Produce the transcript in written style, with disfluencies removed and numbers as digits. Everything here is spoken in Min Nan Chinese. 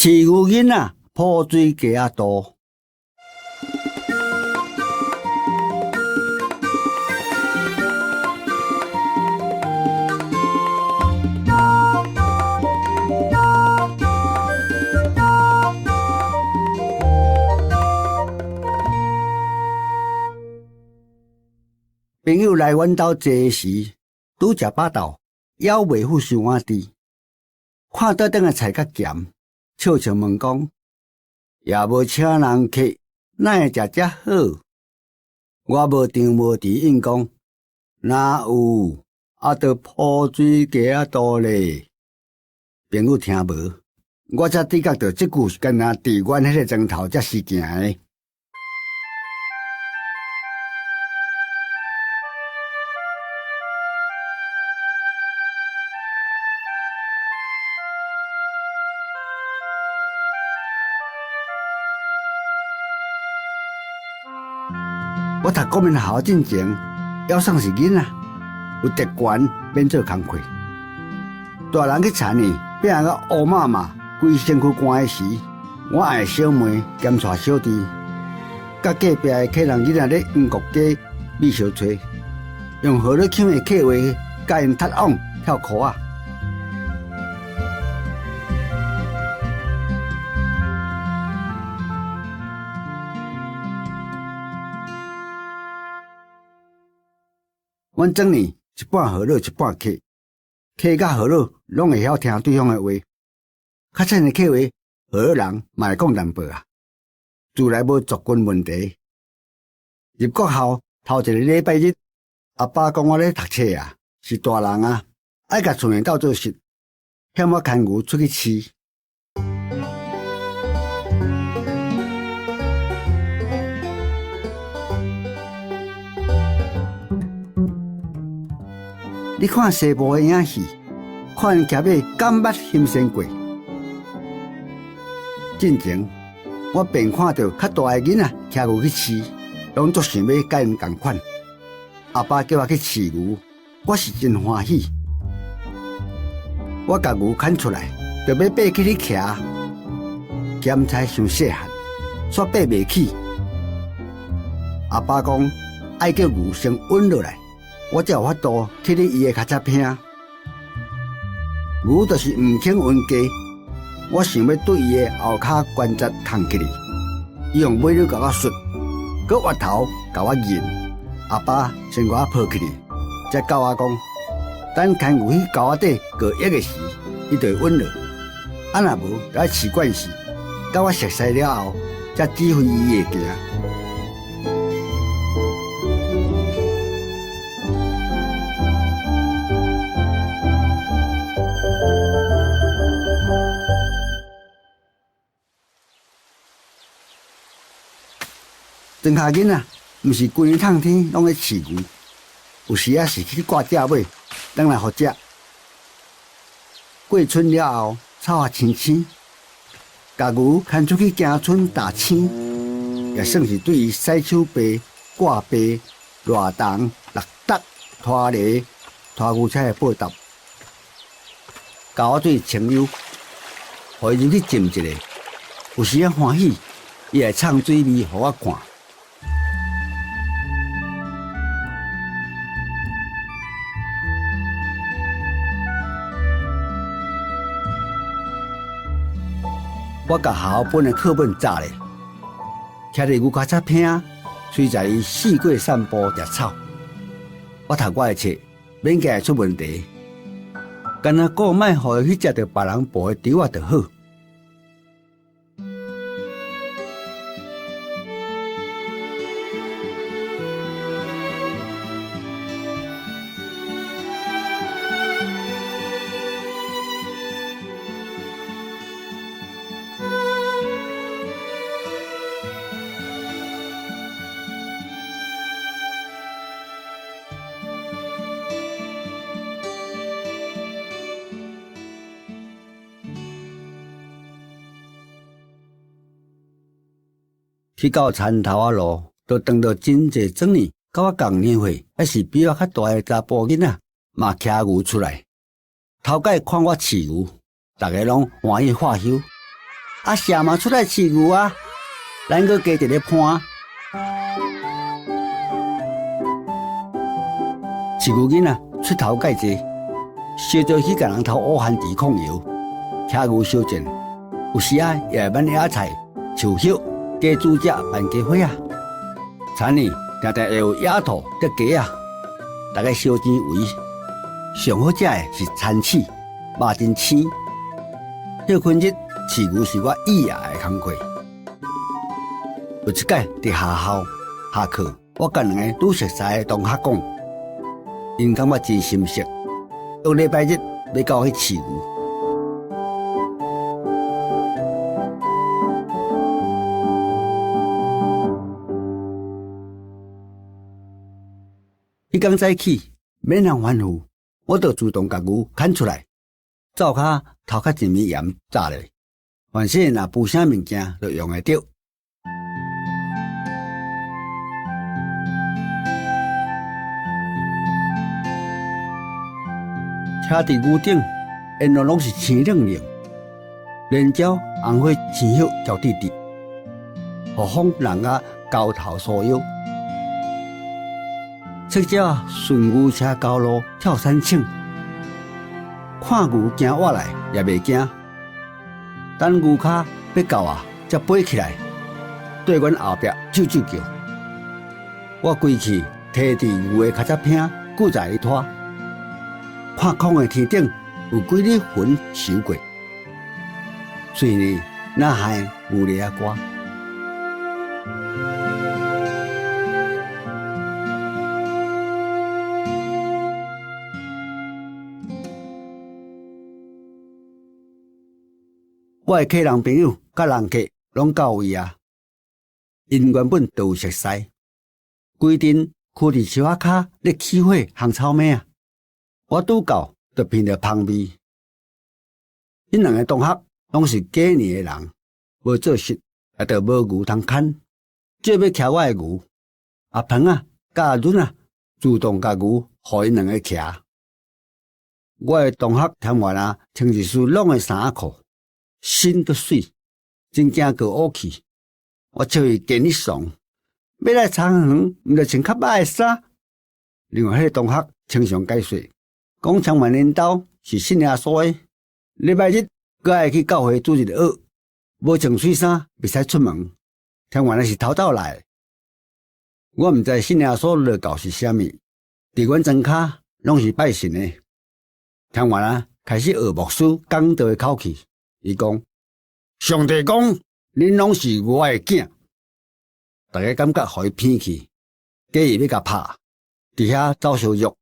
飼牛囡仔潑水雞仔肚。朋友來阮兜坐時，拄食飽肚，猶未赴傷碗甜，看桌頂的菜較鹹，笑笑問講：也無請人客，哪會食遮好？我無張無遲應講：哪有？啊，著潑水雞仔肚咧。朋友聽無，我才知覺著這句是敢若佇阮彼个庄頭才時行的。我讀國民學校進前，猶算是囡仔，有特權免做工課。大人去田裡拼甲烏麻麻，規身軀汗的時，我愛小妹兼帶小弟，佮隔壁的客人囡仔咧英國街米相揣，用河洛腔的客話佮𪜶踢往跳箍仔。阮庄里一半河洛一半客，客佮河洛攏會曉聽對方的話。較淺的客話，河洛人嘛會講淡薄啊。自來無族群問題。入國校頭一个禮拜日，阿爸講我咧讀冊啊，是大人啊，愛共厝內鬥做事，嫌我牽牛出去飼。你看西部的影戲，看𪜶騎馬敢捌欣鮮過？進前我便看著較大的囡仔騎牛去飼，攏足想欲佮𪜶仝款。阿爸叫我去飼牛，我是真歡喜。我共牛牽出來，就欲爬起去騎，嫌菜傷細漢，煞爬袂起。阿爸講愛叫牛先穩落來，我才有法度去咧伊的跤車坪。牛就是毋肯穩家，我想欲對伊的後跤關節崁起去，伊用尾襶共我摔，閣歪頭共我認。阿爸先共我抱起去，才教我講，等牽牛去溝仔底過液的時，伊就會穩落。啊，若無，就愛飼慣勢，佮我熟似了後，才指揮伊會行。庄跤囡仔，毋是規年冬天攏咧飼牛，有時仔是去掛鳥尾，轉來予食。過春了後，草也青青，共牛牽出去行村踏青，也算是對伊洗手袋、掛被、賴銅、落竹、拖犁、拖牛車的報答。溝仔水清幽，予伊入去浸一下，有時仔歡喜，伊會唱水味予我看。我共學校本的課本紮咧，徛佇牛跤車坪，隨在伊四界散步食草。我讀我的冊，免驚會出問題。干焦顧莫予伊去食著別人布的稻仔就好。去到田頭仔路，就撞著真濟庄里佮我仝年歲，抑是比我較大的查埔囡仔，嘛騎牛出來，頭擺看我飼牛，逐个攏歡喜化羞。阿舍嘛出來飼牛啊，咱閣加一个伴。飼牛囡仔出頭蓋濟，小做去共人偷烏番薯控油，騎牛相戰，有時啊也會挽野菜、樹葉、雞煮食辦家伙仔。田裡定定會有野兔佮雞仔，逐家相爭圍。上好食的是田鼠，肉真鮮。歇睏日飼牛是我意愛的工課。有一擺佇學校下課，我佮兩个拄熟似的同學講，𪜶感覺真心適，約禮拜日欲佮我去飼牛。彼工早起，免人吩咐，我就自動共牛牽出來，灶跤頭殼一暝鹽紮咧，反正若挷啥物件就用會著。車佇牛頂，沿路攏是青冷冷，蓮椒、紅花、青葉嬌滴滴，予風弄甲猴頭酥腰。赤腳順牛車溝路跳山衝，看牛驚我來也袂驚，等牛跤欲到啊，才飛起來，對阮後壁啾啾叫。我規氣提佇牛的跤脊坪，閣再伊拖。看空的天頂有幾粒雲閃過，喙裡若含牛螺仔歌。我的客人朋友佮人客攏到位啊，𪜶原本就有熟似，規陣囥佇樹仔跤咧起火烘草糜仔。我拄到就聞著芳味。彼兩个同學攏是過年的人，無做實，也就無牛通牽，借欲騎我的牛。阿鵬仔佮阿潤仔自動共牛予𪜶兩个騎。我的同學添員啊，穿一身攏的衫仔褲，身閣媠，真驚閣烏去。我笑伊見你慫，欲來田園，毋著穿較歹的衫。另外彼个同學穿上解說，講添員𪜶兜是信耶穌的，禮拜日閣愛去教會主日學，無穿媠衫袂使出門。添員是頭道來的，我毋知信耶穌落教是啥物，佇阮莊跤攏是拜神的。添員啊，開始學牧師講道的口氣，伊講：上帝講，恁攏是我的囝。逐家感覺予伊騙去，假意欲共拍，佇遐走相約。